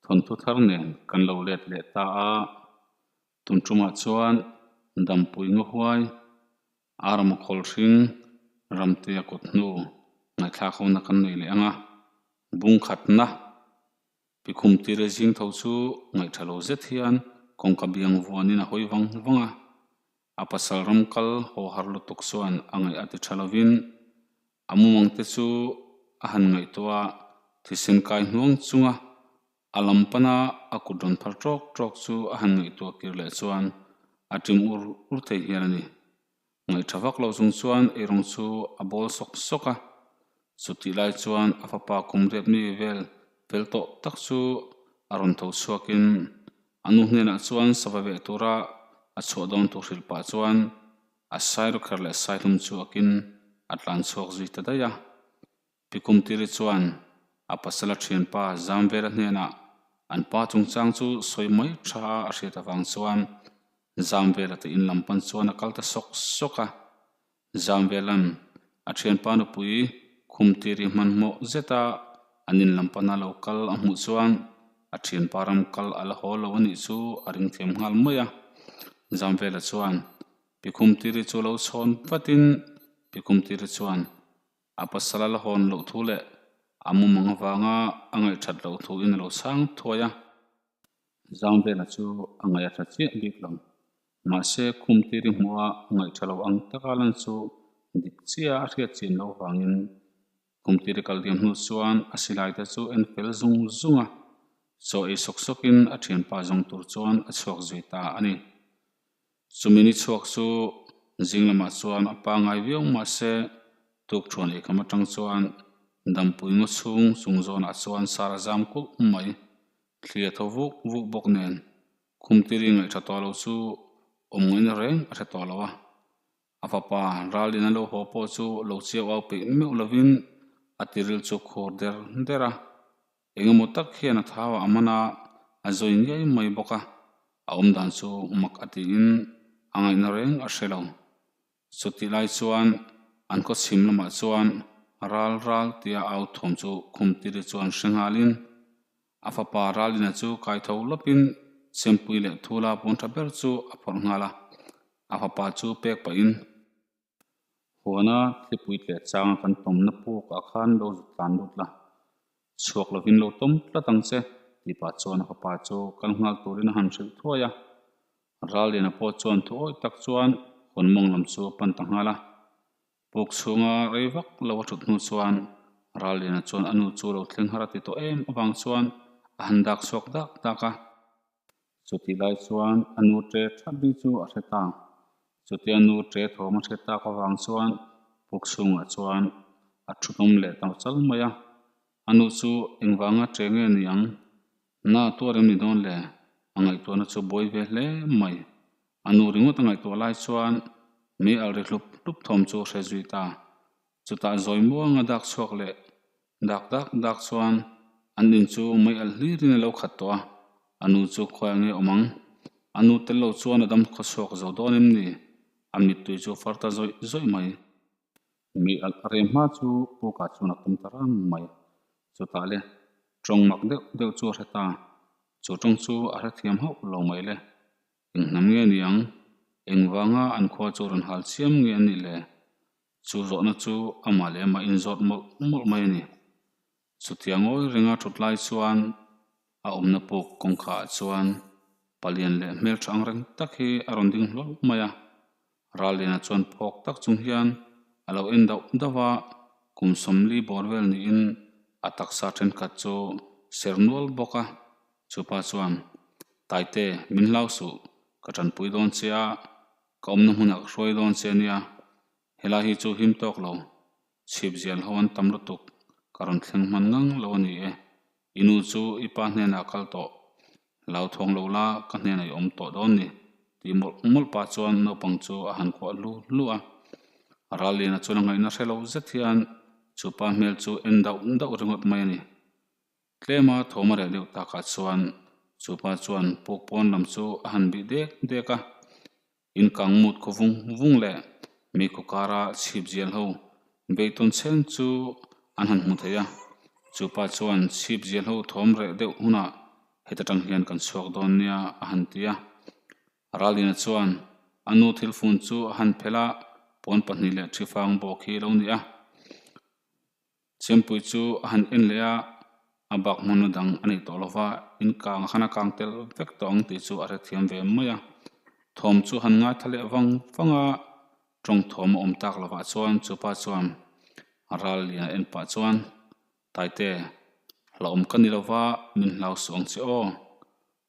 Thawnthu thar nen kan lo let leh ta a, tun tumah chuan Dampui Ngahuai, Arama Khawlhring, Ramtea kut hnu ngaihthlak hona kan nei leh ang a, bung khatna Pikhum tire zing tho chu ngaihtha lo zet hian kawngka biang vuanin a hawi vang vang a, a pasal ram kal haw har lutuk chuan a ngaih a ti tha lovin a mumang te chu a han ngaihtuah a, thisen kai hnuang chunga a lam pana a kut rawn phar tawk tawk chu a han ngaihtuah kir leh chuan a ṭim ur ur thei hial a ni. Ngaihtha vak lo chung chuan eirawng chu a bawl sawk sawk a, chutih lai chuan a fapa kum riat mi vel fel tawh tak chu a rawn tho chhuakin a nu hnenah chuan sava veh tura a chhuah dawn tur hrilh pah chuan a sairawkher leh saihlum chu akin a tlan chhuak zui ta daih a. Pikumtiri chuan a pasal a thianpa Zamvela hnenah an pa chungchang chu sawi mai tha a hriat avang chuan Zamvela te in lam pan chuan a kal ta sawk sawk a. Zamvela'n a thianpa nupui Khumtiri hmanhmawh zeta an in lam pana lo kal a hmuh chuan a thianpa ram kal a la haw lo a nih chu a ring thiam nghal mai a. Zamvela chuan Pikumtiri chu lo chhawn vatin Pikumtiri chuan A pasal a la hawn loh thu leh a mumang avanga a ngaihthat loh thu in a lo chhang thuai a. Zangvela chu a ngaih a tha chiah bik lo. Mahse, khum tiri hmuha ngaihtha lo ang taka lan chu dik chiah a hriat chin loh vangin khum tiri kal diam hnu chuan a silai te chu en fel zung zung a, chaw ei sawk sawkin a thianpa zawng tur chuan a chhuak zui ta a ni. Chumi ni chhuak chu zing lamah chuan a pangai viau mahse tuk thuan eikham atang chuan dampui ngaw chhung chung zawnah chuan sar a zam kulh mai. Thli a tho vuk vuk bawk nen khum tiri ngaihtha tawh lo chu awm ngaihna reng a hre tawh lo a. A fapa ralin a lo haw pawh chu lo chiau au peih meuh lovin a tiril chu khur der der a. Engemaw tak hian a thau a man a, a zawi ngei mai bawk a, a awm dan chu mak a tiin a ngaihna reng a hre lo. Chutih lai chuan an khaw chhim lamah chuan ral ral tia au thawm chu Khumtiri chuan hre nghalin a fapa Ralina chu kai tho lawpin Chempui leh Thula pawn tha ber chu a phawrh nghal a, a fapa chu pek pahin. Huana thlipui tleh changa kan tawmna pukah khan lo zut tlan lut la, chhuak lovin lo tawm tlat ang che, tih pah chuan a fapa chu kal nghal turin a han hrilh thuai a. Ralliana pawh chuan thu awih tak chuan hawn mawng lam chu a pan ta nghal a. Puk chhunga rei vak lo a thut hnu chuan Ralliana chuan a nu chu lo thleng har a ti tawh em avang chuan a han dak chhuak dak dak a. Chutih lai chuan a nu ṭe ṭhat ri chu a hre ta. Chutia nu ṭe thawm a hre tak avang chuan puk chhungah chuan a ṭhu hnawm leh ta chal mai a. A nu chu engvanga ṭe nge ni ang? Na tuar em ni dawn le? A ngaihtuahna chu buai ve hle mai. A nu ringawt a ngaihtuah lai chuan mei alh ri hlup hlup thawm chu a hre zui ta. Chutah zawi muanga dak chhuak leh dak dak dak chuan an in chu mei alh hlirin a lo khat tawh a, a nu chu khawi ang nge awm ang? A nu tel lo chuan a dam khaw chhuak zo dawn em ni? A mittui chu far ta zawih zawih mai. Mei alh a rem hma chu pukah chuan a tum ta ran mai. Chutah le tawng mak deuh deuh chu a hre ta. Chu tawng chu a hrethiam hauh lo mai le. Eng hnam nge ni ang? Engvanga an khua chu rawn hal chiam nge a nih le? Chu zawhna chu amah leh amah inzawt mawlh mawlh mai a ni. Chutia ngawi ringa thut lai chuan a awmna puk kawngkhaah chuan palian leh hmeltha ang reng tak hi a rawn ding hlawl mai a. Ralliana chuan phawk tak chung hian a lo en dauh dauh a, kum 40 bawr vel niin a taksa thenkhat chu ser nual bawk a. Chupa chuan, Taite, min hlau suh, ka tanpui dawn che a, Ka awmna hmunah ka hruai dawn che ania, helai hi chu him tawk lo, chhip zial ho an tam lutuk, ka rawn thleng hman ngang lo a ni e, i nu chu i pa hnenah kal tawh, lau thawng lo la ka hnenah i awm tawh dawn ni, tih mawlh mawlh pah chuan naupang chu a han kuah hlu hlu a. Ralliana chuan a ngaihna hre lo zet hian chu pa hmel chu en dauh dauh ringawt mai a ni. Tlema thawm a reh deuh takah chuan chupa chuan puk pawn lam chu a han bih dek dek a, in kang mut khaw vung vung leh mi khaw kara chhip zial ho beihtawn chheng chu an han hmu thei a. Chupa chuan chhip zial ho thawm reh deuh hunah. Heta tang hian kan chhuak dawn nia a han ti a. Ralina chuan a nu thil fun chu a han phelh a, pawn pahnih leh thi fang bawk hi a lo ni a. Chempui chu a han en leh a, a bak hmanna dang a nei tawh lo va, in kang a khan a kang tel vek tawh ang tih chu a hrethiam ve mai a. Thawm chu a han ngaithla leh vang vang a, tawng thawm a awm tak lovah chuan chupa chuan ral lian a en pah chuan, Taite, hlauhawm ka ni lo va, min hlau suh ang che aw.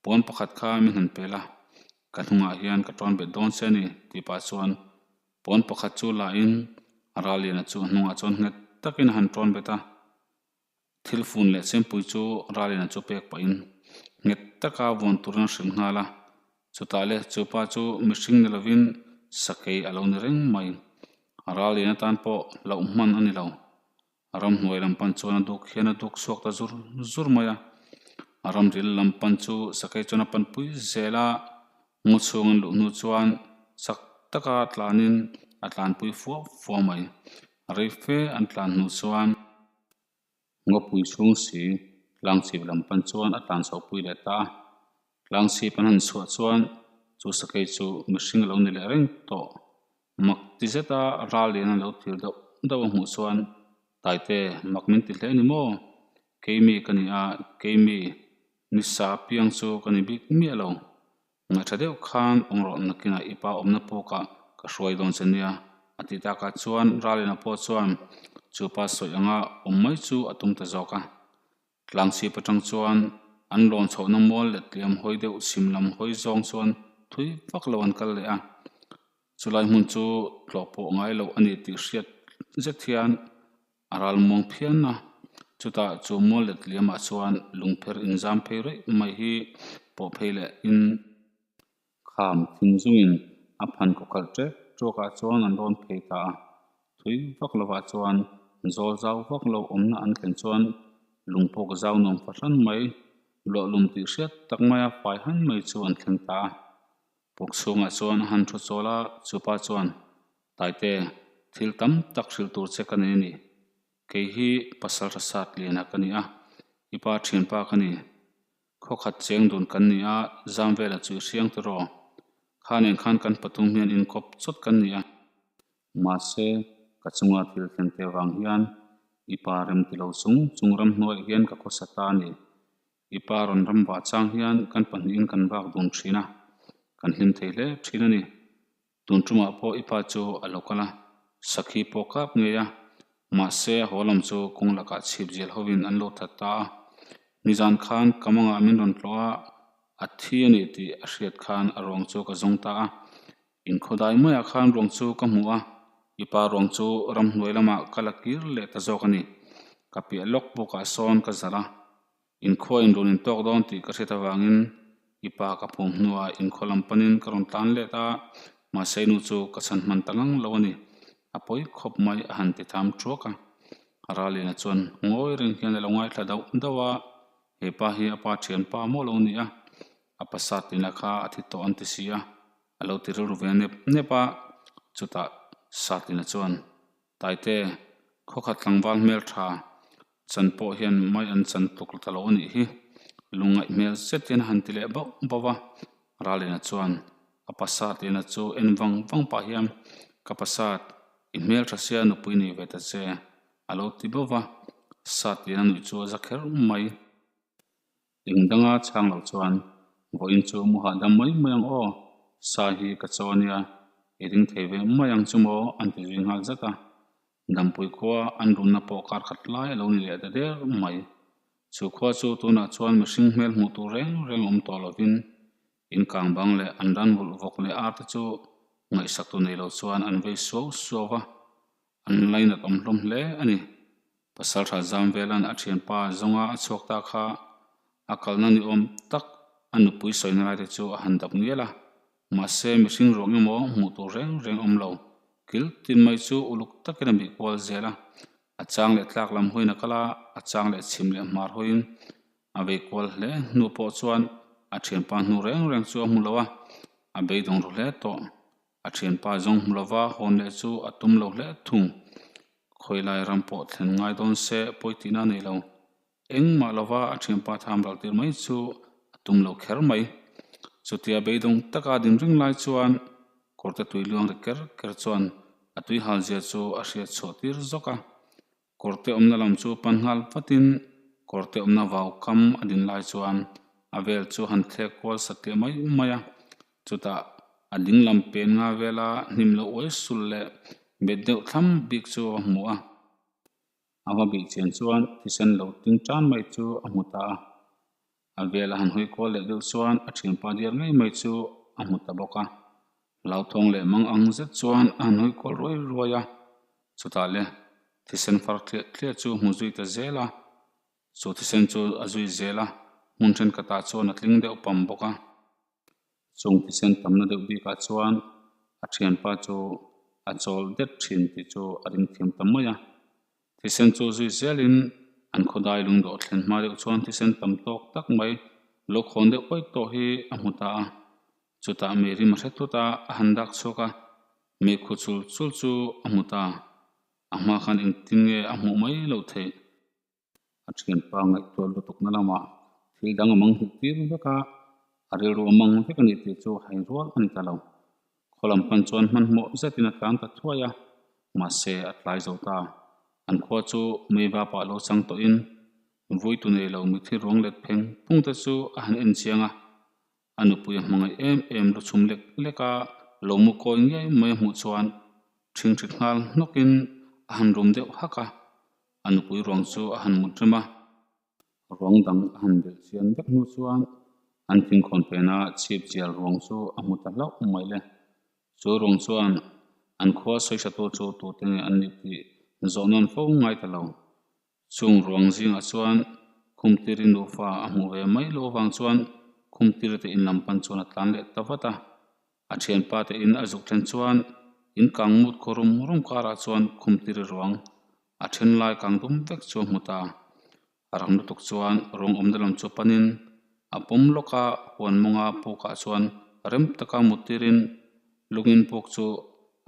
Pawn pakhat kha min han pel a, ka hnungah hian ka tawn bet dawn che a ni, tih pah chuan pawn pakhat chu lahin a Ralliana chu a hnungah chuan nghet takin a han tawn bet a. Thil fun leh chempui chu Ralliana chu pek pahin nghet taka vuan turin a hrilh nghal a. Chutah le chu pa chu mihring ni lovin sakei a lo ni reng mai. Ralliana tan pawh hlauh hman a ni lo. A ramhnuai lam pan chuan a duk hian a duk chhuak ta zur zur mai a. A ramril lam pan chu sakei chuan a panpui zel a, ngaw chhung an luh hnu chuan chak taka tlanin a tlanpui fua fua mai. A rei fe an tlan hnu chuan ngawpui chhung si tlangchhip lam pan chuan a tlan chhohpui leh ta a. Tlangchhip an han chhuah chuan chu sakei chu mihring a lo ni leh reng tawh. Mak ti zeta ral lian a lo thil deuh deuh a hmuh chuan, Taite, mak min ti hle ni maw? Keimi ka ni a, keimi nisa piang chu ka ni bik miah lo. Ngaihṭha deuh khan awm rawh nakinah i pa awmna pawkah ka hruai dawn che nia, a ti takah chuan Ralena pawh chuan chu pa sawi anga awm mai chu a tum ta zawk a. Tlangchhip atang chuan an lawn chhohna mual leh tliam hawi deuh chhim lam hawi zawng chuan thui vak lo an kal leh a. Chulai hmun chu tlawh pawh ngai loh a ni tih hriat zet hian a ral muang phian a. Chutah chu mual leh tliamah chuan lungpher inzam phei raih mai hi pawh phei leh in Kham thinzungin a phan kaw khalh ṭek ṭuakah chuan an rawn phei ta a. Thui vak lovah chuan zawl zau vak lo awmna an thlen chuan lungpawk zau nuam fahran mai, luahlum tih hriat tak maia fai han mai chu an thleng ta a. Puk chhungah chuan a han thu chawl a, chupa chuan, Taite, thil tam tak hrilh tur che ka nei a ni. Kei hi pasal tha sat liana ka ni a, i pa ṭhianpa ka ni. Khaw khat cheng dun kan ni a, zam vela chu i hriang tiraw? Kha nen khan kan pathum hian inkawp chawt kan ni a. Mahse, ka chunga thil thleng te vang hian i pa rem ti lo chung chung ramhnuaiah hian ka khawsa ta a ni. I pa rawn ram vah chang hian kan pahnihin kan vak dun thin a, kan hlim thei hle thin a ni. Tun tumah pawh i pa chu a lo kal a, sakhi pawh kap ngei a, mahse a haw lam chu kawng lakah chhip zial hovin an lo that ta a. Nizan khan ka mangah min rawn tlawh a, a thi a nih tih a hriat khan a ruang chu ka zawng ta a. Inkhawdai maiah khan ruang chu ka hmu a, i pa ruang chu ramhnuai lamah ka la kir leh ta zawk a ni. Ka piah lawk bawkah sawn ka zalh a, Inkhua in rawn intawk dawn tih ka hriat avangin i pa ka phum hnuah inkhua lam panin ka rawn tlan let a, mahse nu chu ka chhan hman ta ngang lo a ni. A pawi khawp mai a han ti tham thuak a. Ralina chuan ngawi reng hian a lo ngaithla dauh dauh a, he pa hi a pa thianpa maw lo ni a, a pasat tina kha a thi tawh an ti si a, a lo ti rilru ve nep nep a, chutah Satina chuan, Taite, khawkhat tlangval hmeltha Chan pawh hian mai an chan tluk ta lo a nih hi. Lungngaih hmel zet hian a han ti leh bauh bauh a. Ralina chuan a pasat ina chu en vang vang pah hian, Ka pasat, i hmel tha sia nupui nei ve ta che, a lo ti bauh va. Sat ina nuih chu a za kher mai. Eng danga chhang lo chuan, Vawiin chu mu hahdam mai mai ang aw, sa hi ka chaw a nia, i ring thei ve mai ang chu maw, an ti zui nghal zat a. Dampui khua an runna pawh kar khat lai a lo ni leh ta der mai. Chu khua chu tunah chuan mihring hmel hmuh tur reng reng awm tawh lovin in kang bang leh an ran vulh vawk leh ar te chu ngaihsak tu nei lo chuan an vei suau suau va, an lainat awm hlawm hle a ni. Pasaltha Zamvelan a thianpa zawnga a chhuak ta kha a kalna ni awm tak a nupui sawina lai te chu a han dap ngial a, mahse mihring ruang emaw hmuh tur reng reng awm lo. Kil tin mai chu uluk takin a bih kual zel a, a chang leh tlak lam hawiin a kal a, a chang leh chhim leh hmar hawiin a vei kual hle hnu pawh chuan a thianpa hnu reng reng chu a hmu lo a, a beidawng ru hle tawh. A thianpa zawng hmu lova hawn leh chu a tum lo hle thung. Khawilai ram pawh thlen ngai dawn se pawi tihna a nei lo. Engmah lova a thianpa tham ral tir mai chu a tum lo kher mai. Chutia beidawng taka din ring lai chuan kawrte tui luang ri ker ker chuan a tui hal zia chu a hriat chhuah tir zawk a. Kawrte awmna lam chu pan nghal vatin kawrte awmna vau kam a din lai chuan a vel chu han thlek kual satliah mai mai a. Chutah a ding lam pen nga vela hnim lo uai sul leh bet deuh thlam bik chu a hmu a. A va bih chian chuan thisen lo ting tan mai chu a hmu ta a. A vel a han hawi kual leh deuh chuan a thianpa diar ngei mai chu a hmu ta bawk a. Hlauthawng leh mang ang zet chuan a han hawi kual ruai ruai a. Chutah le thisen far thliah thliah chu hmu zui ta zel a. Chu thisen chu a zui zel a, hmun thenkhatah chuan a tling deuh pam bawk a. Chung thisen tamna deuh bikah chuan a thianpa chu a chawl det thin tih chu a ring thiam ta mai a. Thisen chu zui zelin an khawdai lungdawh thlen hma deuh chuan thisen tam tawk tak mai lo khawn deuh uaih tawh hi a hmu ta a. Chutah mei rim a hre thut a, a han dak chhuak a, mei khu chul chul chu a hmu ta. A hma khan engtin nge a hmuh mai loh theih? A thianpa ngaihtuah lutukna lamah thil dang a mang hmuh tir vek a, a rilru a mang vek a nih tih chu hai rual a ni ta lo. Khaw lam pan chuan hmanhmawh zetin a tlan ta thuai a, mahse a tlai zo ta. An khua chu mei vapah lo chang tawhin vui tu nei lo mithi ruang let pheng phung te chu a han en chiang a, a nupui a hmangaih em em lu chhum lek lek a lo mu kawi ngei mai a hmuh chuan ṭhingṭhit nghal hnawkin a han rum deuh hak a. A nupui ruang chu a han mut rem a, ruang dang a han belh chian vek hnu chuan an thingkhawn pena chhip chial ruang chu a hmu ta hlauh mai le. Chu ruang chuan an khua sawisatu chu tute nge an nih tih zawh nawn fo ngai ta lo. Chung ruang zingah chuan Khumtiri nufa a hmuh ve mai loh avang chuan Khumtiri te in lam pan chuan a tlan leh ta vat a. A thianpa te in a zuk thlen chuan in kang mut khaw rum rum karah chuan Khumtiri ruang a then lai kang dum vek chu a hmu ta. A rang lutuk chuan ruang awmna lam chu panin a pawm lawk a, huan mawnga pukah chuan rem taka mut tirin lungin puk chu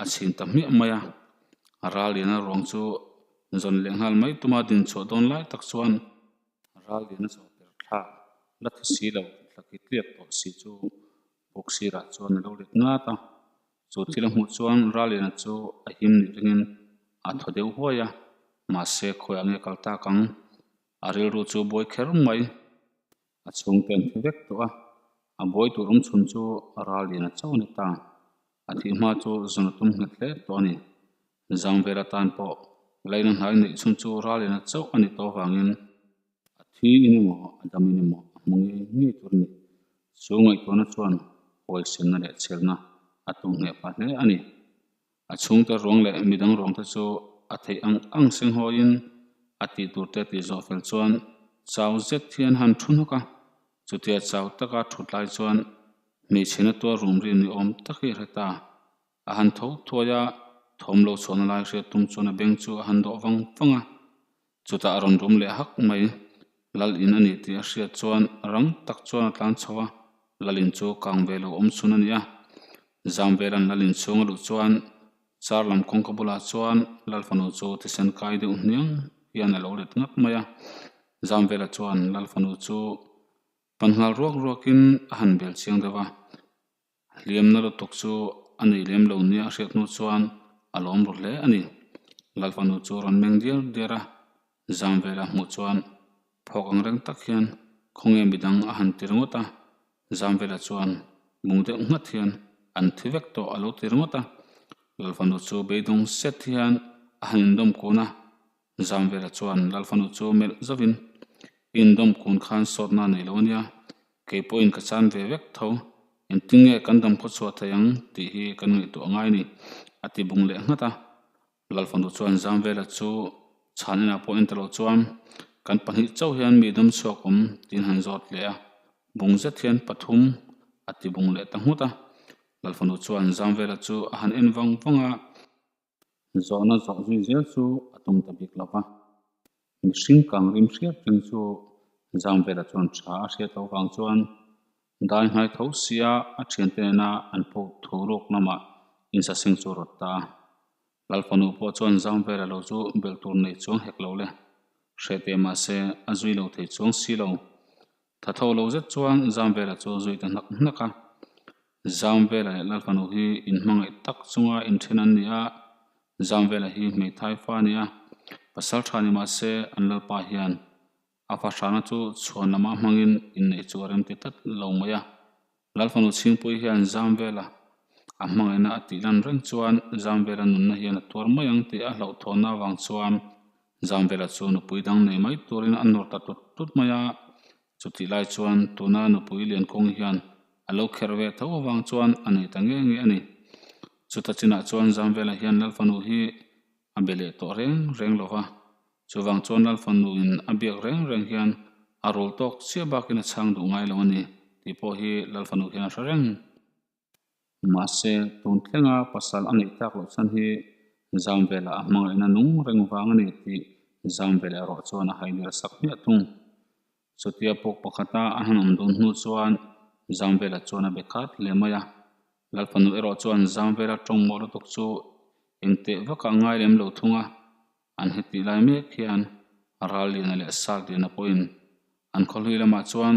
a chhin ta hmiah mai a. A ral liana ruang chu zawn leh nghal mai tuma din chhuah dawn lai tak chuan ral liana zawh per thlak la thi si lo thlaki tliak tawh si chu Buk sirah chuan a lo let ngat a, chu thil a hmuh chuan Raliana chu a him nih ringin a thaw deuh huai a, mahse khawiah nge kal tak ang? A rilru chu buai kher mai. A chhungte an thi vek tawh a, a buai tur awm chhun chu Raliana chauh a ni ta. A thih hma chu zun a tum nghet hle tawh a ni. Zang vel atan pawh laina hnai neih chhun chu Raliana chauh a ni tawh avangin A thi in emaw, a dam in emaw a hmu ngei ngei tur a ni. Chu ngaihtuahna chuan huaisenna leh chhelna a tum hneh pah hle a ni. A chhungte ruang leh midang ruangte chu a theih ang ang senghawiin a tih turte tih zawh fel chuan chau zet hian han thu hnawk a. Chutia chau taka thut lai chuan hmeichhena tuar rum ri ni awm tak hi a hre ta. A han tho thuai a, thawm lo chhuahna lai hriat tum chuan a beng chu a han dawh vang vang a. Chutah a rawn rum leh hak mai. Lal in a nih tih a hriat chuan rang tak chuan a tlan chho a, Lal in chu kang ve lo awm chhun a ni a. Zamvelan Lal in chhung a luh chuan char lam kawngka bulah chuan Lal fanu chu thisen kai deuh hniang hian a lo let ngap mai a. Zamvela chuan Lal fanu chu pan nghal ruak ruakin a han bel chiang deuh a. Hliamna lutuk chu a nei lem lo nia a hriat hnu chuan a lawm ru hle a ni. Lalfanu chu rawn meng diar diar a, zam vela hmuh chuan phawk ang reng tak hian khawnge midang a han ti ringawt a, zam vela chuan bung deuh nghat hian an thi vek tawh a lo ti ringawt a. Lalfanu chu beidawng set hian a han indawm kun a, zam vela chuan Lalfanu chu melh zauhin, I indawm kun khan sawtna a nei lo ania, Kei pawhin ka chan ve vek tho, engtin nge kan dam khaw chhuah thei ang tih hi kan ngaihtuah ngai ni, a ti bung leh nghat a. Lalfanu chuan Zamvela chu chhan inah pawh en ta lo chuan, Kan pahnih chauh hian mi dam chhuak awm tiin han zawt leh a, bung zet hian pathum a ti bung leh ta nghut a. Lalfanu chuan Zamvela chu a han en vang vang a. Zawhna zawh zui zel chu a tum ta bik lo va. Mihring kang rim hriat reng chu Zamvela chuan tha a hriat loh vang chuan dai hnai tho sia a thiante nena an puk thu ruk lamah insaseng chu a rawt ta a. Lalfanu pawh chuan Zamvela lo chu belh tur nei chuang hek lo le. Hreh teh mahse a zui lo thei chuang si lo. Tha tho lo zet chuan Zamvela chu a zui ta hnak hnak a. Zamvela leh Lalfanu hi inhmangaih tak chunga inthen an ni a, Zamvela hi hmeithai fa a ni a, pasal tha ni mah se an Lalpa hian a fahrana chu chhuan lamah hmangin inneih chu a remti tlat lo mai a. Lalfanu Chhingpui hian Zamvela a hmangaihna a tih lan reng chuan Zamvela nunna hian a tuar mai ang tih a hlauhthawnna avang chuan Zamvela chu nupui dang nei mai turin a nawr ta tlut tlut mai a. Chutih lai chuan tuna nupui Liankawng hian a lo kherh ve tho avang chuan a nei ta nge nge a ni. Chuta chinah chuan Zamvela hian Lalfanu hi a be leh tawh reng reng lo va. Chuvang chuan Lalfanuin a biak reng reng hian a rul tawk chiah bakin a chhang duh ngai lo a ni tih pawh hi Lalfanu hian a hre reng. Mahse, tun thlenga pasal a neih tlak loh chhan hi Zamvela a hmangaihna nung reng vang a ni tih Zamvela erawh chuan a hainir sak hmiah thung. Chutia puk pakhata a han awm dun hnu chuan Zamvela chuan a be khat hle mai a. Lalfanu erawh chuan Zamvela tawng mawh lutuk chu engteh vakah ngai lem lo thung a. An hetih lai mek hian Ralliana leh Sarliana pawhin an khawhlui lamah chuan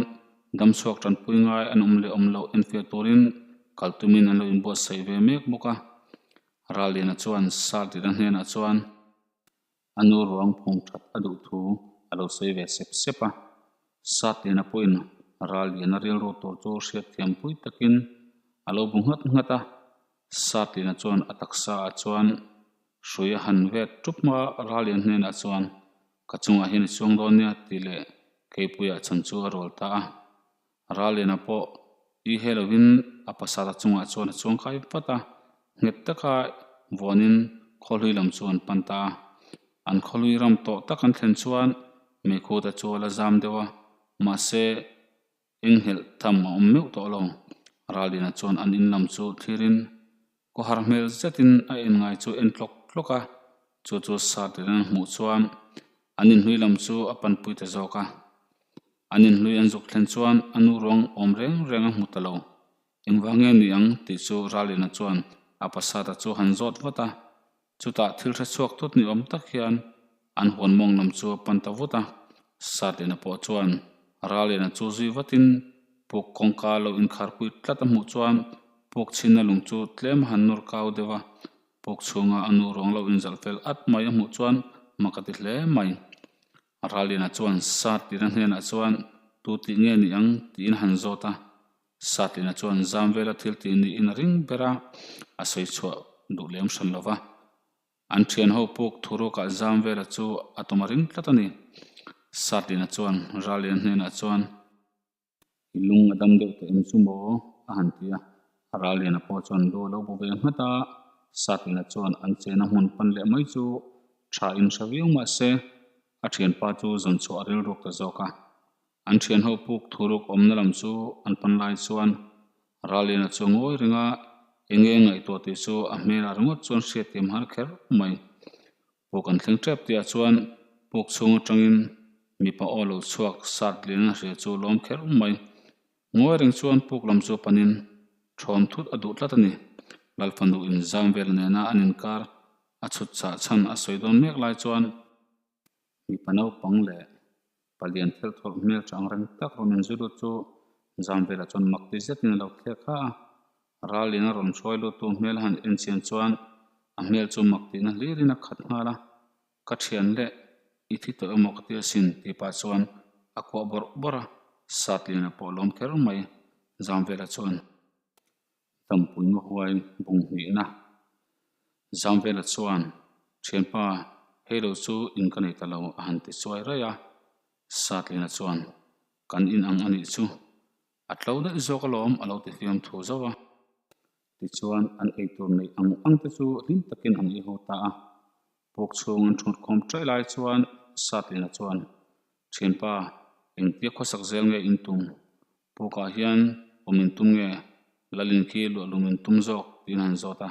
damchhuak tanpui ngai an awm leh awm loh enfiah turin kal tumin an lo inbuatsaih ve mek bawk a. Ralliana chuan Sarliana hnenah chuan a nu ruang phung that a duh thu a lo sawi ve sep sep a. Sarliana pawhin Ralliana rilru tur chu hriatthiampui takin a lo bu nghat nghat a. Sarliana chuan a taksa ah chuan Hrui a han vet tup hma Ralian hnenah chuan, Ka chungah hian i chuang dawn nia tih leh Keipuiah chhan chu a rual ta a. Raliana pawh i he lovin a pasal a chungah chuan a chuang kai vat a, nghet taka vuanin khawhlui lam chu an pan ta a. An khawhlui ram tawh tak an thlen chuan Meikhuta chu a la zam deuh a, mahse Enghelh tham a awm meuh tawh lo. Ralina chuan an in lam chu thlirin kawhar hmel zetin a en ngai chu en tlawk tlawk a, chu chu Sartin an hmuh chuan an inhlui lam chu a panpui ta zawk a. An inhlui an zuk thlen chuan a nu ruang awm reng reng a hmu ta lo. Engvang nge ni ang tih chu Ralina chuan a pasata chu han zawt vat a. Chutah thil hre chhuak thut ni awm tak hian an huan mawng lam chu a pan ta vut a, Satlina pawh chuan Raliana chu zui vatin puk kawngka lo inkharpui tlat a hmuh chuan puk chhinna lung chu tlem a han nawr kau deuh a, puk chhunga a nu ruang lo inzalh fel at mai a hmuh chuan mak a ti hle mai. Raliana chuan Satlina hnenah chuan tu tih nge ni ang tiin a han zawt a, Satlina chuan zam vela thil tih niin a ring ber a, a sawi chhuah duh lem hran lo va. An thian ho puk thurukah zam vela chu a tum a ring tlat a ni. Satlina chuan Ralian hnenah chuan, I lung a dam deuh tawh em chu maw? a han ti a. Raliana pawh chuan lu a lo bu ve nghat a, Satlina chuan an chena hmun pan leh mai chu tha in hre viau mah se, a thianpa chu zawn chhuah a rilruk ta zawk a. An thian ho puk thuruk awmna lam chu an pan lai chuan Ralliana chu a ngawi reng a, eng nge ngaihtuah tih chu a hmelah ringawt chuan hriatthiam har kher mai. Puk an thleng tep tihah chuan puk chhung atangin mipa aw lo chhuak sat lian a hria chu lawm kher mai. Ngawi reng chuan puk lam chu panin thawm thut a duh tlat a ni. Lalfanu inzam vel nena an inkar a chhut chah chhan a sawi dawn mek lai chuan Mipa naupang leh palian thil thawlh hmel chang reng tak rawn inzui lut chu zam velah chuan mak ti zetin a lo thlek kha a. Ralin a rawn hruai luttu hmel a han en chian chuan a hmel chu mak tihna hlirin a khat nghal a. Ka thian leh i thi tawh emaw ka ti asin tih pah chuan a kuah bawrh bawrh a, Satliana pawh a lawm kher mai zam velah chuan. Tampui Mahuai bung hnihna Zamvela chuan, Thianpa, hei lo chu in ka nei ta lo a han ti chuai raih a. Satlina chuan, Kan in ang a nih chu. A tlo daih zawk alawm a lo ti fiam thu zauh a. Tichuan, an eitur neih ang ang te chu hlim takin an ei ho ta a. Puk chhung an thut khawm ṭaih lai chuan Satlina chuan, Thianpa, engtia khawsak zel nge in tum? Pukah hian awm in tum nge? Lalin khi luahlum in tum zawk tiin han zawt a.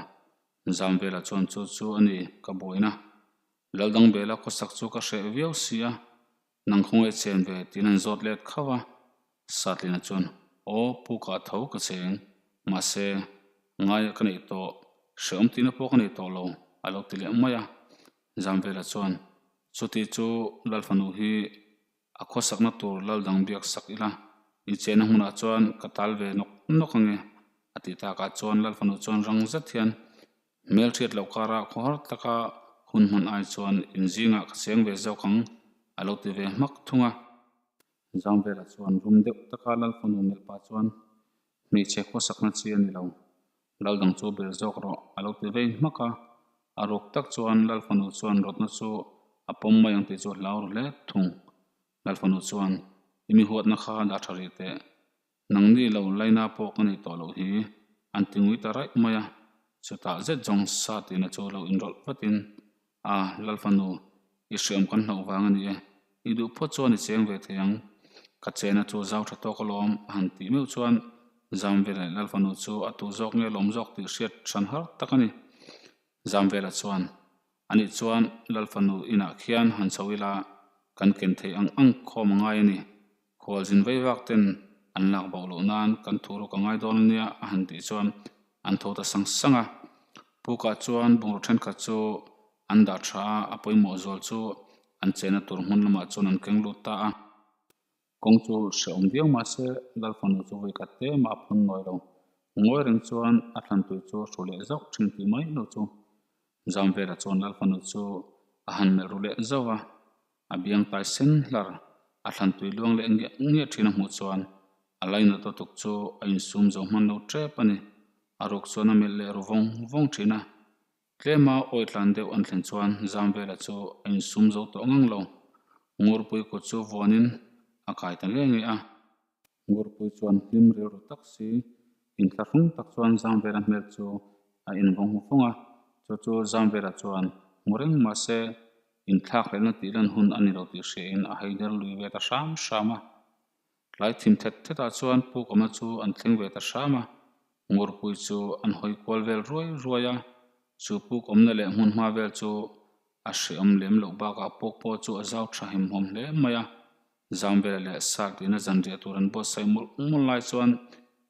Zamvela chuan chu chu a ni ka buaina. Laldang bela khawsak chu ka hreh viau si a, nang khawngaih chen ve tiin han zawt let khauh a. Satlina chuan, Aw, pukah tho ka cheng. Mahse, ngaia ka neih tawh, hrehawm tihna pawh ka nei tawh lo, a lo ti leh mai a. Zamvela chuan, Chuti chu Lalfanu hi A khawsakna tur lal dang biak sak ila. I chenna hmunah chuan ka tal ve nawk nawk ange, a tih takah chuan Lalfanu chuan rang zet hian hmelhriat loh karah khawhar taka hun hman ai chuan inzingah ka cheng ve zawk ang, a lo ti ve hmak thung a. Zangvela chuan rum deuh taka Lalfanu melh pah chuan hmeichhe khawsakna chi a ni lo, Lal dang chu ber zawk rawh, a lo ti vei hmak a. A ruk tak chuan Lalfanu chuan rawtna chu a pawm mai ang tih chu a hlau ru hle thung. Lalfanu chuan, I mi huatna kha dah tha rih teh. Nangni lo laina pawh ka nei tawh loh hi, an ti ngui ta raih mai a. Chutah zet zawng sa tihna chu lo inrawlh vatin, A, Lalfanu, i hriam kan hlauh vang a ni e. I duh phawt chuan i cheng ve thei ang. Ka chena chu zau tha tawk alawm, a han tih meuh chuan Zamvela leh Lalfanu chu a tu zawk nge lawm zawk tih hriat hran har tak a ni. Zamvela chuan, Anih chuan Lalfanu inah khian han chho ila kan ken thei ang ang khawm a ngai a ni. Khualzin veivak ten an lak bauh loh nan kan thu ruk a ngai dawn a nia a han tih chuan an tho ta sang sang a. Pukah chuan bungraw thenkhat chu an dah tha a, a pawimawh zual chu an chena tur hmun lamah chuan an keng lut ta a. Kawng chu hrehawm viau mah se Lalfanu chu vawi khat te mah a phun nawi lo. Ngawi reng chuan a thlantui chu a hru leh zauh thin tih mai lo chu. Zamvela chuan Lalfanu chu a han melh ru leh zauh a, a biang tai sen hlar a thlantui luang leh ngiah ngiah thin a hmuh chuan a lainat lutuk chu a insum zo hman lo tep a ni. A ruk chuan a melh leh ru vawng vawng thin a. Tlema awi tlan deuh an thlen chuan Zamvela chu a insum zo tawh ngang lo. Ngurpui kut chu vuanin a kai ta nge nge a. Ngurpui chuan hlim rilru tak si, inthlahrung tak chuan Zamvela hmel chu a invawng hmu fawng a. Chu chu Zamvela chuan hmu reng mah se inthlakhlelhna tih lan hun a ni lo tih hriain a haider lui ve ta hram hram a. Tlai thim thet thetah chuan Pukama chu an thleng ve ta hram a, Ngurpui chu an hawi kual vel ruai ruai a, chu puk awmna leh hmun hma vel chu a hrehawm lem loh bakah puk pawh chu a zau tha hemhawm hle mai a. Zamvela leh Sartina zanriah tur an buatsaih mawlh mawlh lai chuan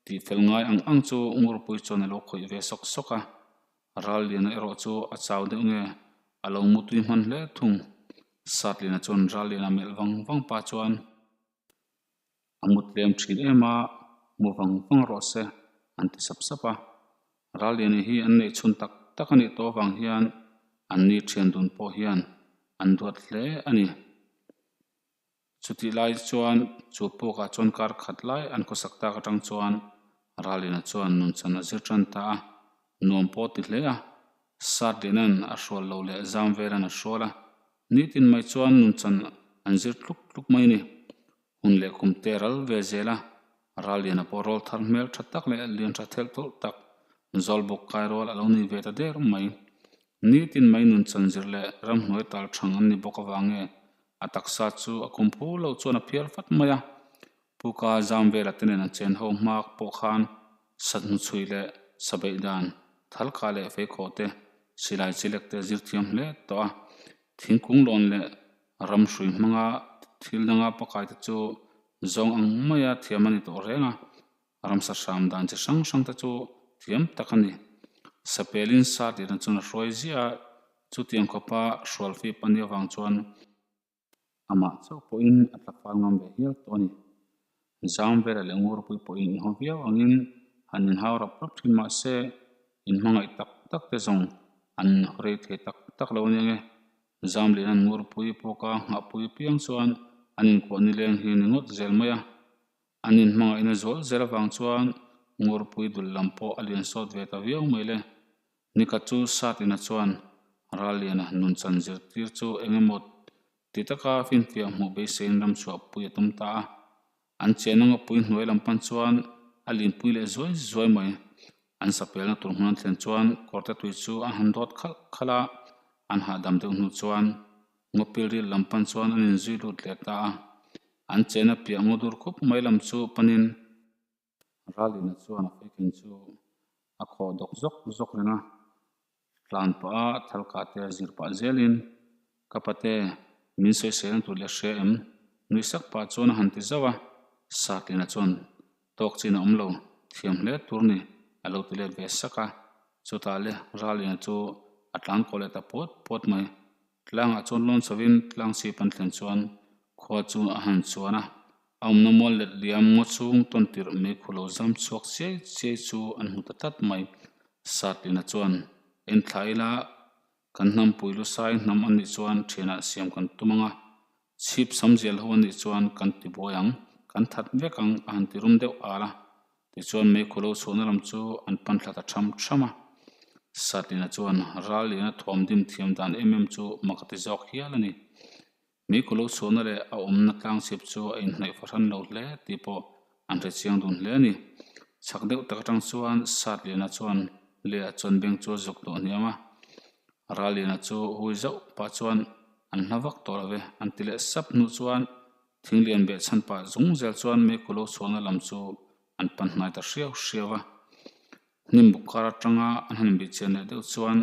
tihfel ngai ang ang chu Ngurpui chuan a lo khawih ve sawk sawk a, Ralliana erawh chu a chau deuh nge a lo mutui hman hle thung. Sartlina chuan Ralliana melh vang vang pah chuan. A mut tlem thin em a, mu vang vang rawh se, an ti sap sap a. Ralliani hi an neih chhun tak tak a nih tawh avang hian an ni thian dun pawh hian an duat hle a ni. Chutih lai chuan chu pukah chuan kar khat lai an khawsak tak atang chuan Ralliana chuan nunchan a zir tan ta a, nuam pawh ti hle a. Satlianan a hrual lo leh zam velan a hrual a, Nitin mai chuan nunchan an zir tluk tluk mai a ni. Hun leh kum te ral ve zel a, Ralliana pawh rawl thar hmel tha tak leh lian tha thelh tawlh tak, Zawlbuk kai rual a lo ni ve ta der mai. Nitin mai nunchan zir leh ramhnuai tal thang an ni bawk avang nge a taksa chu a kum phu loh chuan a phiar fat mai a. Puka zam vela te nen an chen ho hmak pawh khan sahnu chhui leh sabeih dan, thalka leh feikhawh te, silai chilek te zir thiam hle tawh a. Thingkung lawn leh ram hrui hmanga thil danga pakai te chu zawng ang maia thiam a ni tawh reng a, ramsa hram dan chi hrang hrang te chu thiam tak a ni. Sapelin sa tihna chuan a hruai ziah a, chutiang khawpa hrualfip a nih avang chuan, Amah chauh pawhin a tla fal ngam ve hial tawh a ni. Zamvela leh Ngurpui pawhin inhaw viau angin han inhau rap rap thin mah se, inhmangaih tak tak te zawng an inhaw rei thei tak tak lo a nia nge. Zamliana'n Ngurpui pawka nghahpui piang chuan an inkuah nileng hi ni ngawt zel mai a. An inhmangaihna zual zel avang chuan Ngurpui dul lam pawh a lian sawt ve ta viau mai le. Nikhat chu Satina chuan Ralliana nunchan zirtir chu eng emaw ti taka finfiah hmuh beiseiin ramchhuah pui a tum ta a. An chen anga pui hnuai lam pan chuan a linpui leh zuai zuai mai. An sapelna tur hmun an thlen chuan kawrte tui chu an han dawt khalh khalh a, an hahdam deuh hnu chuan ngawpil ril lam pan chuan an inzui lut leh ta a. An chena piah ngaw dur khup mai lam chu panin Ralina chuan a feiken chu a khawh dawk zawk zawk reng a, tlan pah a thalkah te a zir pah zelin, Ka pate, min sawisel ang tur leh hria em? Nui sak pah chuan a han ti zauh a, Satlina chuan tawk chin a awm lo, thiam hle tur ni a lo ti let ve sak a, chutah le Ralina chu a tlan kaw leh ta puat puat mai. Tlangah chuan lawn chhovin tlang chhip an thlen chuan khua chu a han chuan a. A awmna mual let liam ngaw chhung tawn tirh meikhu lo zam chhuak chiai chiai chu an hmu ta tlat mai. Satlina chuan, En thla ila, kan hnampui lusai hnam a nih chuan thianah siam kan tum ang a, chhip sam zial ho a nih chuan kan ti buai ang, kan that vek ang a han ti rum deuh al a. Tichuan meikhu lo chhuahna lam chu an pan thla ta tham tham a. Satlina chuan Ralliana thuam dim thiam dan em em chu mak a ti zawk hial a ni. Meikhu lo chhuahna leh a awmna tlangchhip chu a inhnaih fahran lo hle tih pawh an hre chiang dun hle a ni. Chhak deuh tak atang chuan Satliana chuan leiah chuan beng chu a zuk tawh hniam a. Ralliana chu hui zauh pah chuan an hla vak tawh lo ve an ti leh sap hnu chuan thinglian beh chhan pah zung zel chuan meikhu lo chhuahna lam chu an pan hnai ta hriau hriau a. Hnim buk kar atanga an han inbihchian leh deuh chuan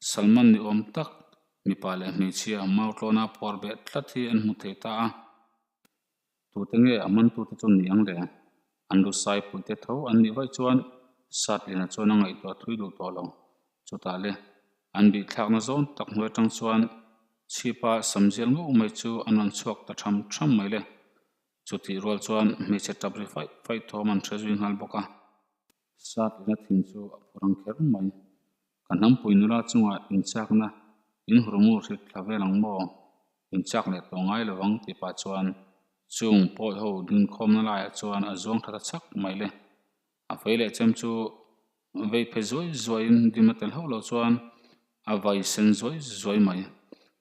Salman ni awm tak Mipa leh hmeichhia mau tlawna phuar beh tlat hi an hmu thei ta a. Tute nge a mantute chu ni ang le? An lu sai puite tho an nih vaih chuan Satlina chuan a ngaihtuah thui duh tawh lo. Chutah le, an bihthlakna zawn tak hnuai atang chuan chhipa samzial ngauh mai chu an rawn chhuak ta tham tham mai le. Chutih rual chuan hmeichhe tap ri faih faih thawm an hre zui nghal bawk a. Satlina thin chu a phur ang kher mai. Ka hnampui nula chungah inchakna in hurmur hrit thla vel ang maw? Inchak leh tawh ngai lo vang tih pah chuan chung pawi ho dinkhawmna laiah chuan a zuang tha ta chak mai le. A fei leh chem chu vei phe zuai zuaiin dim a tel hauh loh chuan a vai sen zuai zuai mai.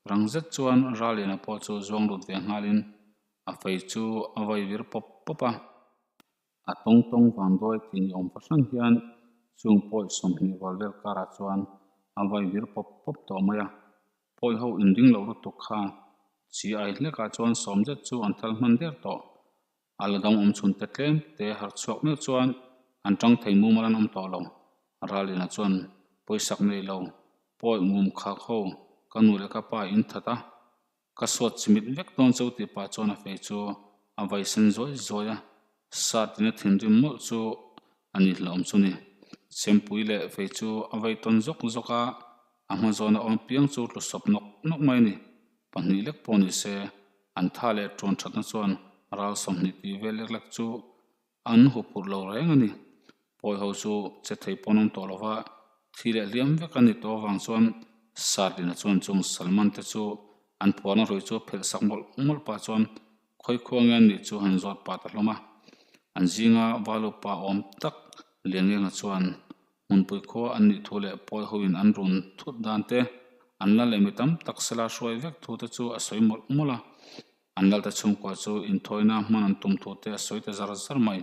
Rang zet chuan Raliana pawh chu zuang lut ve nghalin a fei chu a vai vir pawp pawp a. A tawng tawng vang dawi tih ni awm fahran hian chung pawi 20 rual vel karah chuan a vai vir pawp pawp tawh mai a. Pawi ho inring loh lutuk kha chi ai hlekah chuan sawm zet chu an thal hman der tawh. A la dang awm chhun te tlem te harh chhuak meuh chuan an tang thei mumal an awm tawh lo. Ralina chuan pawisak nei lo pawi ngum khak ho ka nu leh ka pa in that a. Ka suat chimit vek dawn cho tih pah chuan a fei chu a vai sen zuai zuai a, Satina thinrim mawlh chu a ni hlauhawm chu ni. Chempui leh fei chu a vai tawn zawk zawk a, a hma zawna awm piang chu tlu sawp nawk nawk mai a ni. Pahnih lek pawh ni se, an tha leh ṭuan ṭhatna chuan ral 20 tih vel lek lek chu An huphurh lo reng a ni. Pawi ho chu che thei pawn awm tawh lova thi leh hliam vek a ni tawh avang chuan Satlina chuan chung Salman te chu an phuarna hrui chu phelh sak mawlh mawlh pah chuan khawi khua nge an nih chu han zawt pah ta hlawm a. An zinga Valupa awm tak Liangenga chuan hmunpui khua an nih thu leh pawi hoin an run thut dan te, an la leh mi tam tak sela hruai vek thu te chu a sawi mawlh mawlh a. An lalta chhungkua chu inthawina hman an tum thu te a sawi ta zar zar mai.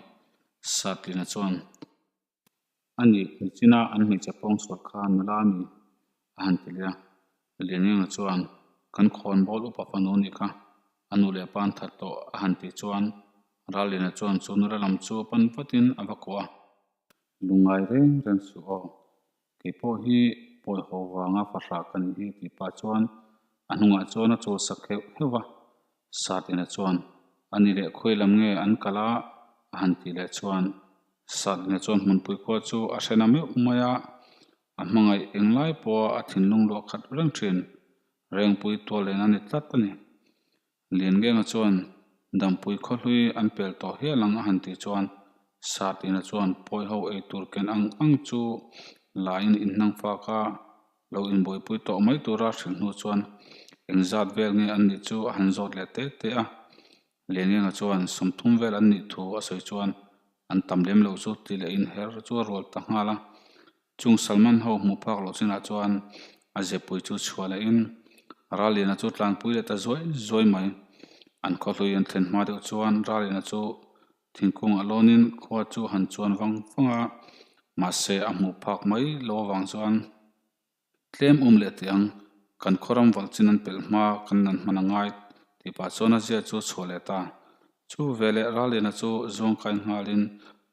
Satlina chuan, A nih, nichina an hmeichhe pawng sual kha nula a mi? a han ti leh a. Liangenga chuan, Kan khawnbawl upa fanu nih kha, a nu leh pa an that tawh, a han tih chuan Ralliana chuan chu nula lam chu pan vatin a va kuah a. Lungngai reng reng suh aw, kei pawh hi pawi ho vanga fahrah ka nih hi tih pah chuan a hnungah chuan a chul sak heuh heuh va. Satina chuan, A ni leh khawi lam nge an kal a? a han tih leh chuan Satina chuan hmunpui khua chu a hrena meuh mai a, a hmangaih englai pawha a thinlung luah khat reng thin. Rengpui tual len a ni tlat a ni. Liangenga chuan Dampui khawhlui an pel tawh hial ang a han tih chuan Satina chuan pawi ho ei tur ken ang ang chu laiin inhnang fak a lo inbuaipui tawh mai tura hrilh hnu chuan engzat vel nge an nih chu a han zawt leh te te a. Liangenga chuan 30 vel an nih thu a sawi chuan an tam lem lo chu ti leh inher chu a rual ta nghal a. Chung Salman ho hmuh phak loh chinah chuan a zepui chu chhuah lehin Ralliana chu tlanpui leh ta zuai zuai mai. An khawhlui an thlen hma deuh chuan Ralliana chu thingkungah lawnin khua chu han chuan vang vang a, mahse a hmuh phak mai lo avang chuan tlem um leh teh ang, kan khawram valh chin an pelh hma kan nan hman a ngai tih pah chuan a zia chu chhuah leh ta. Chu veleh Ralliana chu zuangkai nghalin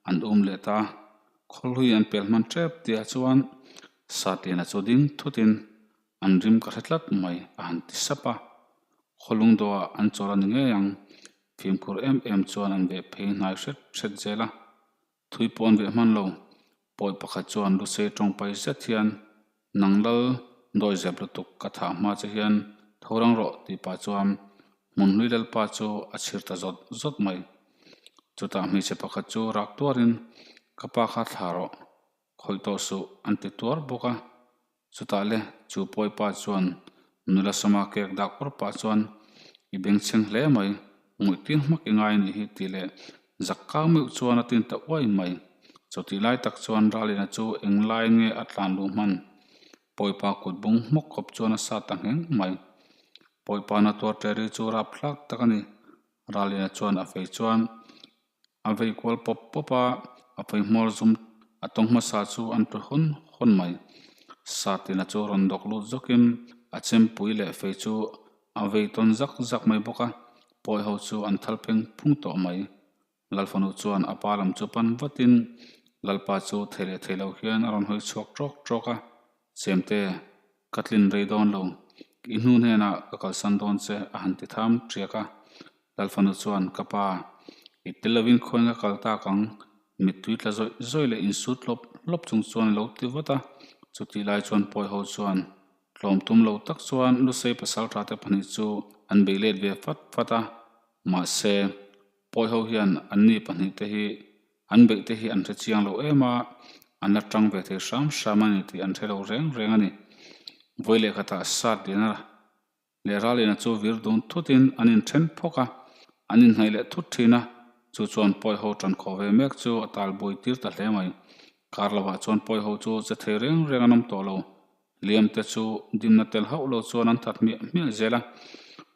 an um leh ta. Khawlhui an pel hman tep tihah chuan Satliana chu ding thutin an rim ka hre tlat mai a han ti sap a. Khawlung dawhah an chawl a ni ngei ang. Fimkhur em em chuan an veh phei hnai hret hret zel a. Thui pawh an veh hman lo. Pawi pakhat chuan Lusei tawngpai zet hian nang lal dawi zep lutuk ka thah hma che hian tho rang rawh tih pah chuan Hmunhlui Lalpa chu a chhir ta zawt zawt mai. Chutah hmeichhe pakhat chu rak tuarin, Ka pa kha thla rawh, khawih tawh suh, an ti tuar bawk a. Chutah le, chu pawipa chuan nula sawma kek dak awr pah chuan, I bengchheng hle mai, ngawihtir hmak i ngai anih hi tih leh zak kang meuh chuan a tin ta uai mai. Chutih lai tak chuan Ralina chu eng laiin nge a tlan luh hman? Pawipa kut bung hmawk khawp chuan a sa ta ngheng mai. Pawipa na tuar ṭeri chu rapthlak tak a ni. Ralina chuan a fei chuan a vei kual pawp pawp a, a fei hmawr zum a tawng hmasa chu an tlu hawn hawn mai. Satina chu rawn dawk lut zawkin a chempui leh fei chu a vei tawn zak zak mai bawk a, pawi ho chu an thal pheng phung tawh mai. Lalfanu chuan a pa lam chu pan vatin Lalpa chu thei leh thei lo hian a rawn hawi chhuak ṭawk ṭawk a, Chemte, ka tlin rei dawn lo. I hnu hnenah ka kalsan dawn che a han ti tham ṭiak a. Lalfanu chuan, Ka pa, i tel lovin khawiin ka kal tak ang, mittui tla zawih zawih leh insut lawp lawp chung chuan a lo ti vat a. Chutih lai chuan pawi ho chuan tlawm tum lo tak chuan Lusei pasalṭha te pahnih chu an bei let ve fat fat a. Mahse, pawi ho hian anni pahnih te hi An beih te hi an hre chiang lo em a, an la tang ve thei hram hram a ni tih an hre lo reng reng a ni. Vawi leh khatah sat liana leh ral liana chu vir dun thutin an inthen phawk a, an inhnaih leh thut thin a, chu chuan pawi ho tan khawh ve mek chu a tal buai tir ta hle mai. Kar lovah chuan pawi ho chu che thei reng reng an awm tawh lo. Liam te chu dimna tel hauh lo chuan an that hmiah hmiah zel a,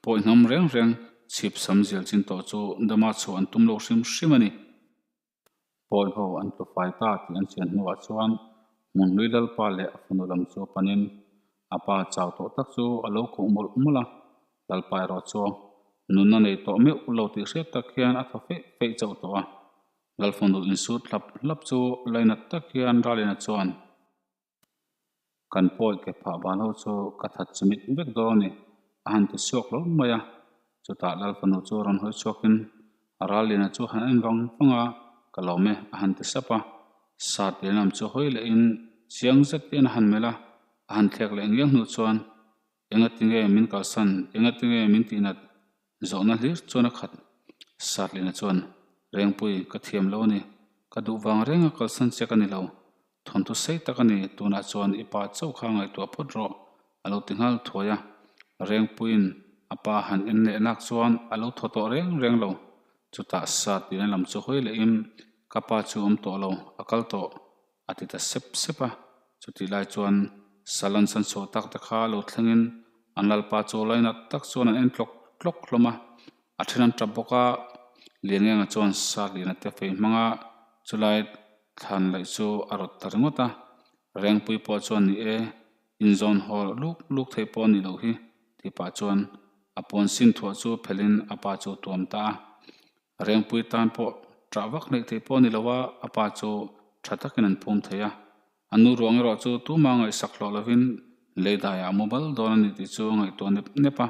pawi hnam reng reng chhip sam zel chin tawh chu dama chhuah an tum lo hrim hrim a ni. Pawi ho an tlu fai ta tih an chian hnuah chuan Hmunhlui Lalpa leh a fanu lam chu panin a pa chau tawh tak chu a lo khuh mawlh mawlh a, Lalpa erawh chu nunna nei tawh meuh lo tih hriat tak hian a thaw feih feih chauh tawh a, Lalfanu insut hlap hlap chu lainat tak hian Ralina chuan, Kan pawi ke phah ban ho chu ka that chimit vek dawn a ni, a han ti chhuak lo mai a. Chutah Lal fanu chu rawn hawi chhuakin a ral liana chu han en vang vang a, Ka lawm e, a han ti sap a. Sat lian lam chu hawi lehin chiang zet hian a han melh a, a han thlek leh ngiang hnu chuan, Engatinge min kalsan, engatinge min tihnat Zawhna hlir chuan a khat. Satlina chuan, Rengpui, ka thiam lo a ni. Ka duh vang renga kalsan che ka ni lo. Thawnthu sei tak a ni, tunah chuan i pa chauh kha ngaihtuah phawt rawh, a lo ti nghal thuai a. Rengpuiin a pa han en leh nak chuan a lo thaw tawh reng reng lo. Chutah Satlina lam chu hawi lehin, Ka pa chu awm tawh lo, a kal tawh, a ti ta sep sep a. Chutih lai chuan Salan san chhuah tak te kha lo thlengin an lalpa chu lainat tak chuan an en tlawk tlawk hlawm a. A then an tap bawk a, Liangenga chuan Satliana te fei hmanga chulai thlan laih chu a rawt ta ringawt a. Rengpui pawh chuan ni e, inzawn haw luk luk theih pawh a nih loh hi tih pah chuan a puan sin thuah chu phelhin a pa chu tuam ta a. Rengpui tan pawh ṭah vak hleih theih pawh a ni lo a, a pa chu ṭha takin an phum thei a. A nu ruang erawh chu tuma ngaihsak hlawh lovin lei daiah a mu bal dawn a ni tih chu a ngaihtuah nep nep a.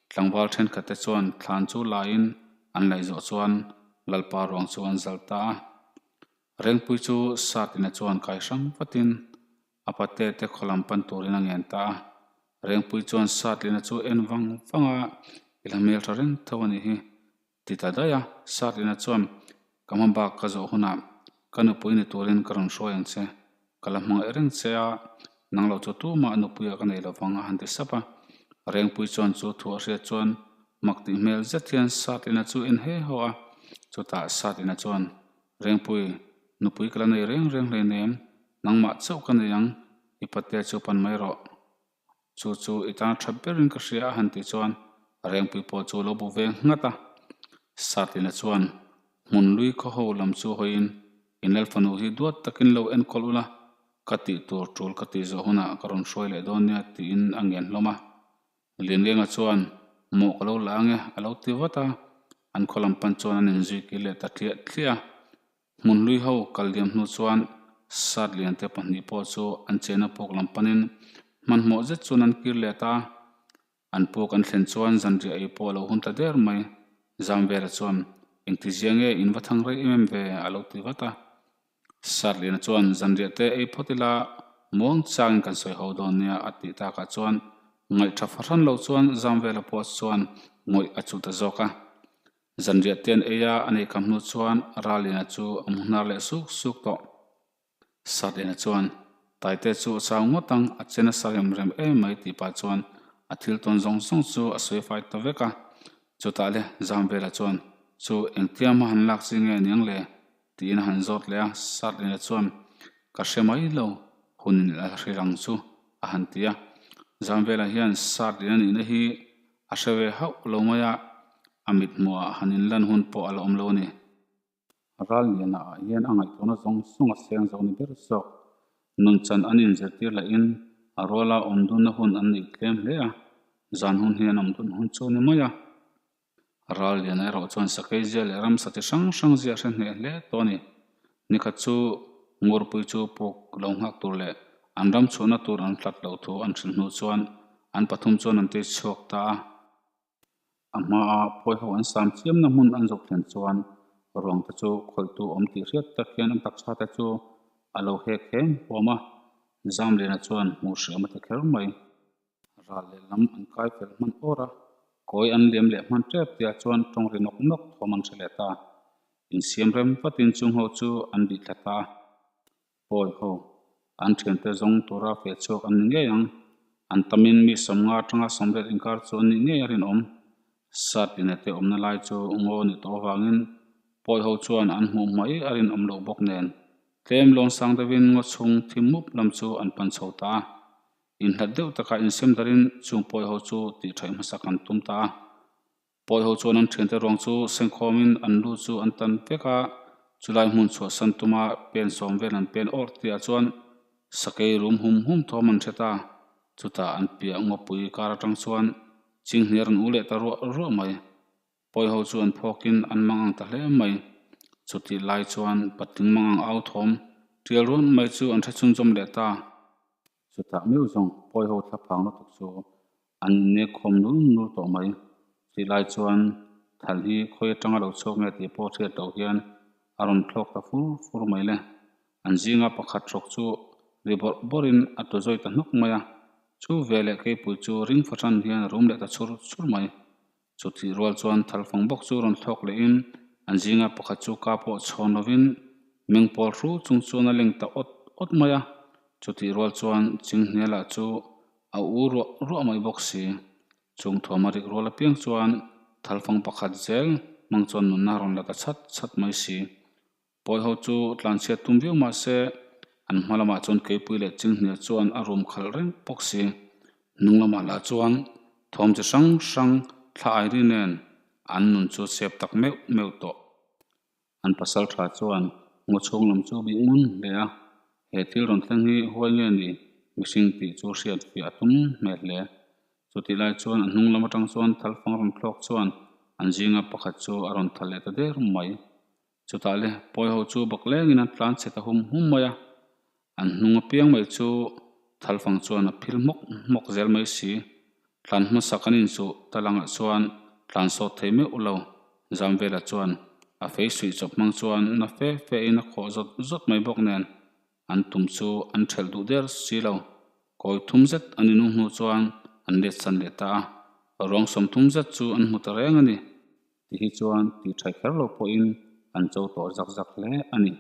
Tlangval ṭhenkhat te chuan thlan chu laiin an laih zawh chuan Lalpa ruang chu an zal ta a. Rengpui chu Satina chuan kai hrang vatin a pate te khaw lam pan turin a ngen ta a. Rengpui chuan Satlina chu en vang vang a, I la hmel tha reng tho a nih hi, ti ta daih a. Satlina chuan, Ka hma bak ka zawh hunah ka nupui ni turin ka rawn hruai ang che. Ka la hmangaih reng che a, nang lo chu tumah nupuiah ka nei lovang a han ti sap a. Rengpui chuan chu thu a hriat chuan mak tih hmel zet hian Satlina chu en he haw a. Chutah Satlina chuan, Rengpui, nupui ka la nei reng reng hleinem, nangmah chauh ka nei ang, i patea chu pan mai rawh. Chu chu i tan tha berin ka hria a han tih chuan Rengpui pawh chu lo bu ve nghat a. Satlina chuan hmun lui khaw ho lam chu hawiin, In Lalfanu hi duat takin lo enkawl ula, ka tih tur tul ka tih zawh hunah ka rawn hruai leh dawn nia tiin a ngen hlawm a. Liangenga chuan, Mawh ka lo la ange, a lo ti vat a. An khaw lam pan chuan an inzui kir leh ta tliah tliah a. Hmunhlui ho kal liam hnu chuan sat liante pahnih pawh chu an chena puk lam panin hmanhmawh zet chuan an kir leh ta. An puk an thlen chuan zanriah ei pawh a lo hun ta der mai. Zamvela chuan, Engtizia nge in va thang rei em em ve? a lo ti vat a. Satliana chuan, Zanriah te ei phawt ila muang changin kan sawi ho dawn nia a tih takah chuan ngaihtha fahran lo chuan Zamvela pawh chuan ngawih a chuh ta zawk a. Zanriah te an ei a, a neih kham hnu chuan Ralliana chu a mu hnar leh suk suk tawh. Satliana chuan, Taite chu a chau ngawt ang, a che nasa rem rem em mai tih pah chuan a thil tawn zawng zawng chu a sawi fai ta vek a. Chutah le Zamvela chuan, Chu engtia hma han lak chi nge niang le? tiin a han zawt leh a. Satliana chuan, Ka hre mai lo, hun in la hre rang chu, a han ti a. Zamvela hian Satliana nihna hi a hre ve hauh lo mai a, a mithmuhah han inlan hun pawh a la awm lo a ni. Ralliana ah hian a ngaihtuahna zawng zawng a seng zo ni ber zawk. Nunchan an inzirtir lahin a ruala awm dunna hun an neih tlem hle a, zan hun hi an awm dun hun chu a ni mai a. Ralliana erawh chuan sakei zia leh ramsa chi hrang hrang zia a hre hneh hle tawh a ni. Nikhat chu Ngurpui chu puk lo nghak tur leh an ram chhuahna tur an hlat loh thu an hrilh hnu chuan an pathum chuan an tei chhuak ta a. A hmaa phawi ho an sam chiamna hmun an zawh thlen chuan ruang te chu khawihtu awm tih hriat tak hian an taksa te chu a lo hek hem huam a, Zamliana chuan hmuh hriam a ti kher mai. Ral lehlam an kai fel hman awr a, kawi an liam leh hman tep tia chuan tawng ri nawk nawk thawm an hre leh ta. Insiam rem vatin chung ho chu an bih thla ta a. Pawi ho, an thiante zawng tura feh chhuak an ni ngei ang. An tamin mi 50 atanga 80 inkar chu an nih ngei a rinawm. Satlina te awmna lai chu ngaw a nih tawh avangin pawi ho chuan an hmuh mai a rinawm loh bawk nen tlem lawn sang deuhin ngaw chhung thim mup lam chu an pan chho ta a. Inhlat deuh takah insem darin chung pawi ho chu tih thaih hmasak an tum ta a. Pawi ho chuan an thiante ruang chu sengkhawmin an lu chu an tan vek a, chulai hmun chhuahsan tuma pen sawm vel an pen awrh tihah chuan sakei rum hum hum thawm an hre ta. Chutah an piah ngawpui kar atang chuan chinghniar an u leh ta ruah ruah mai. Pawi ho chu an phawkin an mang ang ta hle mai. Chutih lai chuan patling mang ang au thawm tial ruan mai chu an hre chhunzawm leh ta. Chutah meuh zawng pawi ho thlaphang lutuk chu an innek khawm nul nul tawh mai. Chutih lai chuan thal hi khawi atanga lo chhuak nge tih pawh hriat loh hian a rawn thlawk ta fur fur mai le. An zinga pakhat hrawk chu ri bawrh bawrhin a tlu zawi ta hnawk mai a. Chu veleh keipui chu ring fahran hian a rum leh ta chhur chhur mai. Chutih rual chuan thalfang bawk chu rawn thlawk lehin an zinga pakhat chu ka pawh chhawn lovin meng pawl hru chung chuan a leng ta awt awt mai a. Chutih rual chuan Chinghniala chu a u ruah ruah mai bawk si. Chung thuam a rik rual apiang chuan thalfang pakhat zel hmang chuan nunna a rawn la ta chhat chhat mai si. Pawi ho chu tlanchhiat tum viau mah se, an hma lamah chuan keipui leh chinghnia chuan a rum khalh reng bawk si. Hnung lamah lah chuan thawm chi hrang hrang thla airi nen an nun chu sep tak meuh meuh tawh. An pasal tha chuan ngaw chhung lam chu bih ngun hle a, he thil rawn thleng hi huai nge ni mihring tih chu hriat fiah a tum hmel hle. Chutih lai chuan a hnung lam atang chuan thalfang rawn thlawk chuan an zinga pakhat chu a rawn thal leh ta der mai. Chutah le pawi ho chu bak lengin an tlan chhe ta hum hum mai a, an hnung apiang mai chu thalfang chuan a phil hmawk hmawk zel mai si. Tlan hmasa kan inchuh ta langah chuan tlan sawt thei meuh lo. Zamvela chuan a fei suih chawp hmang chuan na fe fe in a khawh zawt zawt mai bawk nen an tum chu an thelh duh der si lo. Kawi thum zet an inung hnu chuan an let san leh ta a, ruang 30 zet chu an hmu ta reng a ni. Ti hi chuan tih thaih kher lo pawhin an cho tawh zak zak hle a ni.